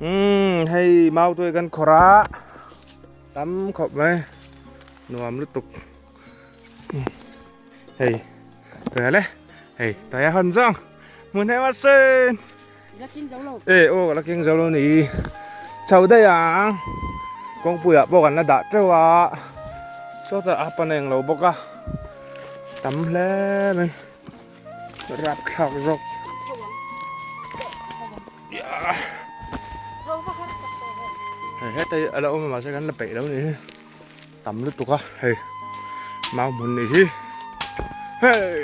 Umm hei mau tuai kan khawrh a tam khawp mai nuam lutuk hei tuai le hei tuai a hawn zawng hmun hei a sen e aw ka la keng zo lo ni chho daih ang kawngpuiah pawh kan la dah teuh a sawtah a pan a englo bawk a tam hle mai rapthlak zawk. Hei hetai a la awm a mahse kan la peih lo ni hi tam lutuk a hei mau hmun ni hi hei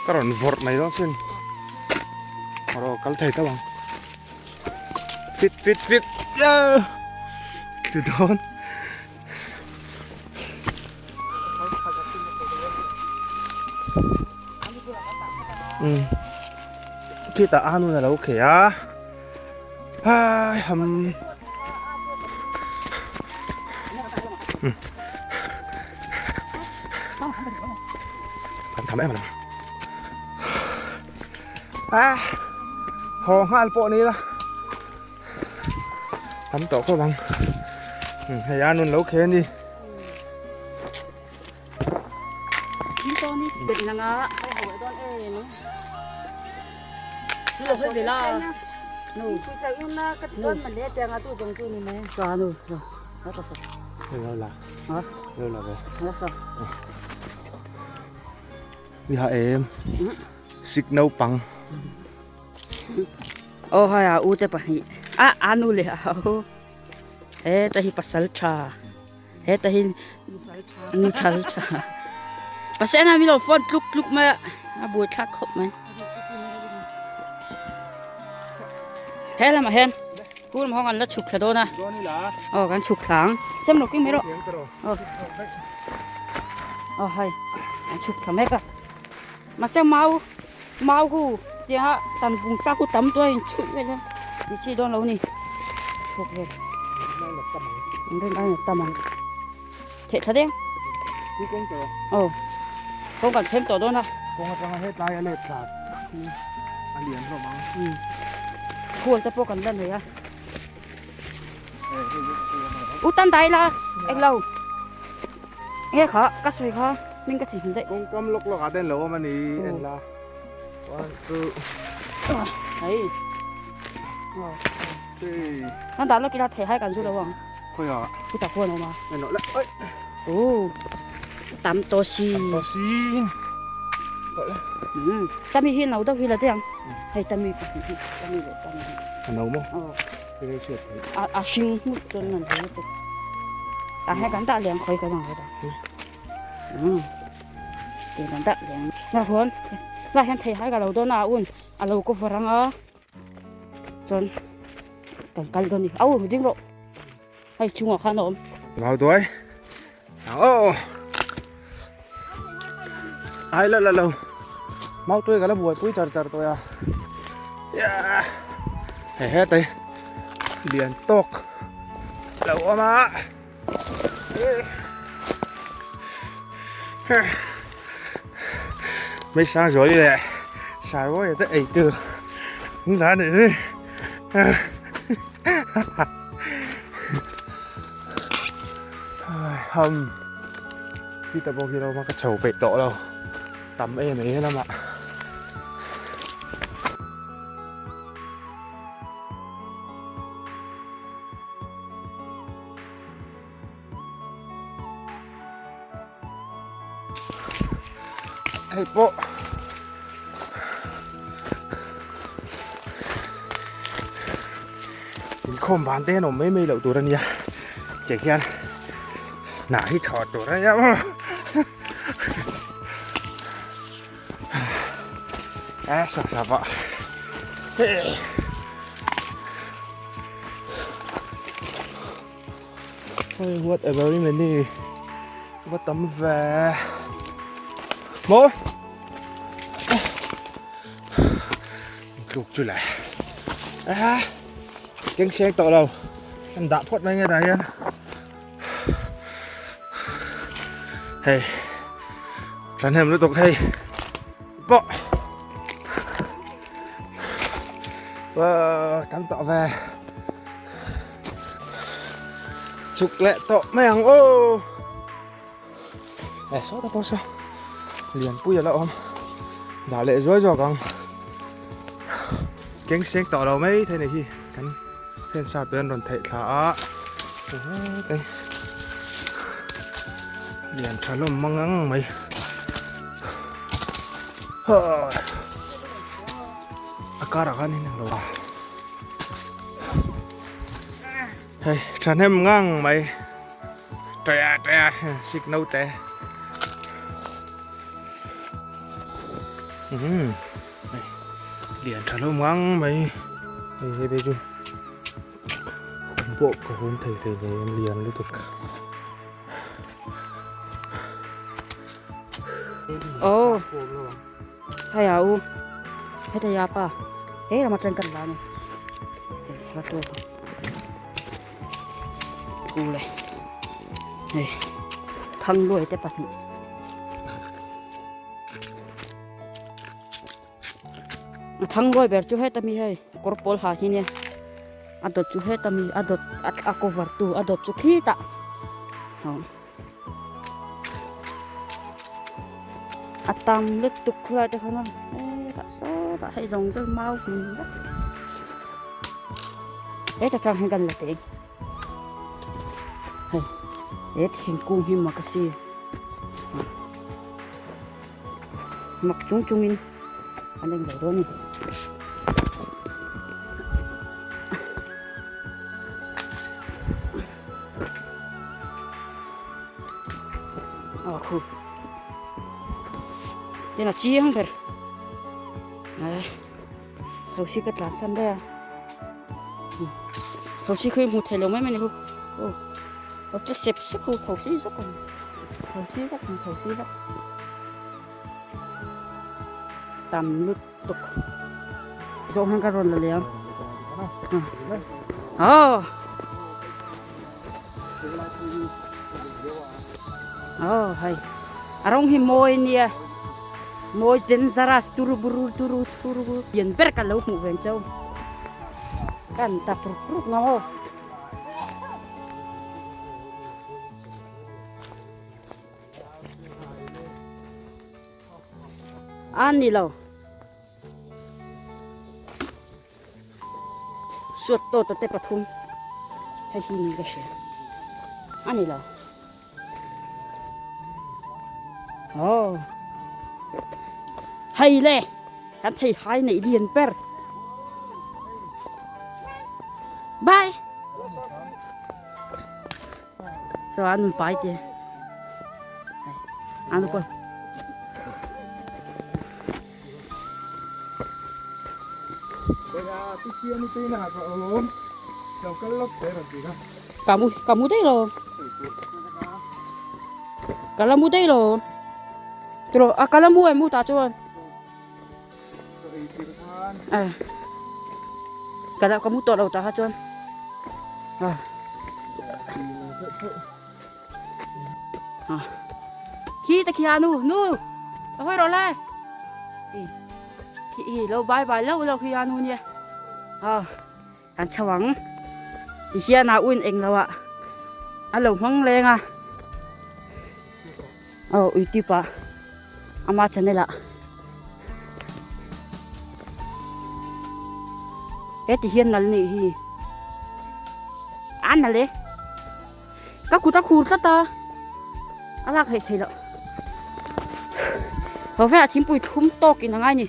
ka rawn vawrh mai dawn sin rawh kal thei tho ang fit fit fit chu dawn. Um khitah a nun a lo kheh a hai ham um kan tham em alawm a haw nghal pawh ni la. Tam tawh khawp ang hei a nun lo khe a ni. Em sik naupang. Aw hai a u te pahnih a a nu leh a u heta hi pasal tha heta hi nu thal tha pasal a mi lo phone tluk tluk mai a a buai thlak khawp mai he lamah hian kul hmawng an la chhuk thla dawn a aw kan chhuk thla ang chem lo keng mai rawh aw aw hai an chhuk thla mek a mahse mau Mau hu tianga tan bung sa khu tam tuai in chhuih vel a ni chi dawn lo ni chhuak vel an rin ai tam ang theh thla deng aw kawng kan thleng tawh dawn a kawng atanga hetlai a let thla khu a lian hlawm ang khual te pawh kan la nei a u tan dai la englo Nge kha ka sawi kha hming ka theihnghilh daih. Kawng kam lawk lawk ah te an lo awm a ni en la one two hei three kan dah lawk ila thei hai kan zu lo ang khawi ah chutah khuan a awm a en rawh le oi oh tam tawh si tam tawh si tami hi no deuh hi la daih ang hei tami pahnih hi tami leh tami hi a no maw aw A a hring hmut chuan nan thei lutuk. Tah hian kan dah leng khawi kan ang rawh. Um. Ti kan dah leng. Na huan la hian thei hai ka lo dawn a un a lo cover anga chuan kan kal dawn ni. Au ding rawh. Hei chungah khan a awm. Mau duai. Aw. Ai la la lo. Mau tuai ka la buai pui char char tuai a. Yeah. He he te. Lian tawk. Lo awm a. Mấy sáng rồi lẹ. Xài quá vậy tới ấy từ. Đã này. Hầm khi ta bawk hi lo ma ka chho peih tawh lo tam em mai helamah hei pawh inkhawm van te an awm mai mai loh tur a nia tiang hian hna hi thaw tur a nia maw a sawp sawp a Oi what a very many va tam ve maw tluk chu le a keng seng tawh lo kan dah phawt mai nge tah hian hei thahnem lutuk hei pawh. Tam tawh ve. Chuk leh tawh mai ang aw. Eh saw ta pawh saw lianpui a la awm dah leh zuai zawk ang keng seng tawh lo mai thei nei hi kan fence ah te an rawn theih thla a hei lian tha hlawm mang ang mai a karah khan in englo a hei thahnem ngang mai. Tria tria sik no te. Um. Lian tha lo mang mai. Hei hei be chu. Pawh ka hum thei hlei nei em lian lutuk. Oh. Hei a u. Heta ya pa. Hei lama tang kan la ni. Hei la tu. Kule hei thang luai te pahnih a thang luai ber chu heta mi hei kawr pawl ha hi nia a dawt chu heta mi a dawt a cover tu a dawt chu khitah a tam lutuk khulai te khan a hetah sawtah hei zawng zawng mau hmun vek heta tang hian kan la teng hei he thingkung hi mak a si mak chung chungin an englo dawn a ni. Aw khu tin a chiang ber ai thosi ka tlan san daih a thosi khi hmu thei lo mai mai ni khu aw aw che sep sep khu thosi zawk ang thosi zawk ang thosi zawk tam lutuk zawng hian ka rawn la leh ang aw aw hei a rawng hi mawi nia mawi dangerous turu buru turu turu buru lian ber ka lo hmuh ve ang chau kan tap ruk ruk ngam aw. A ni lo. Suat tawt te pathum hei hi ni ka hria. A ni lo. Oh. Hei le. Kan thei hai nei lian ber. Bye. So an nun pai te. An ko. Kamu kamu dei lo. Kalamu dei lo. Tro a kalamu ai mu ta chuan. À. Cái đó có mút tọt đầu ta hết trơn. À. À. Khi ta kia nu nu. Ta hơi rồi lại. Khi lâu bye bye lâu lâu khi nu nha. À. Kan chho ang. Ti hian a uin eng lo ah a lo hmang leng a. Aw youtube ah ama channel ah he ti hian nal nih hi a nal e ka kut a khur tlat a a lak theih theih loh ho velah thingpui thlum tawk in a ngai ni.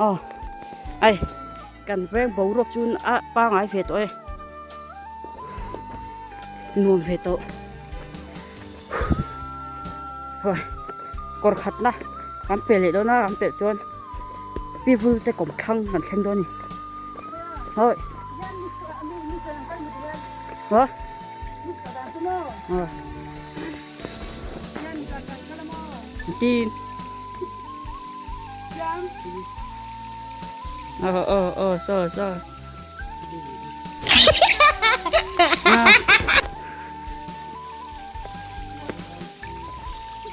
Aw ai kan veng boruak chu a pangai ve tawh e nuam ve tawh hawi kawr khat na kan pe leh dawn a kan pelh chuan pivul te kawm thlang kan thleng dawn a ni hawi haw Tin. Ờ ờ ờ so so.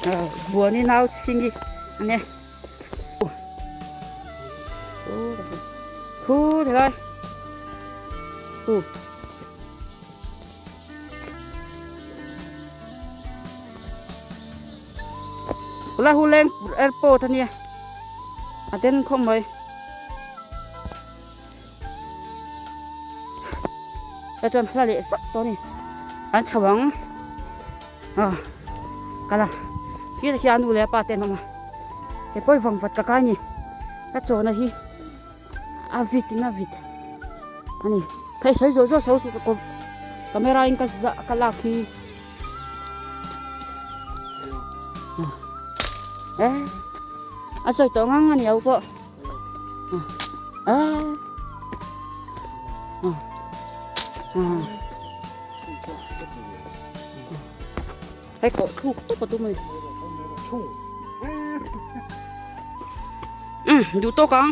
Ờ buồn đi nào xin đi. Anh em. Khu thelai khu. Khulai hu leng airport ania a den khawp mai. Hei chuan hla leh sak tawh a ni an chho ang ah kal a khi khian a nu leh a pa te an awm a he pawi vang vat ka kai a ni ka chawhna hi a vit in a vit a ni hei sawi zawh zawh sawi chu ka camera in ka ka lak hi eh a sawi tawh ngang a ni au pawh. Hei kawh thluk tawp a tum a ni. Umm duh tawk ang.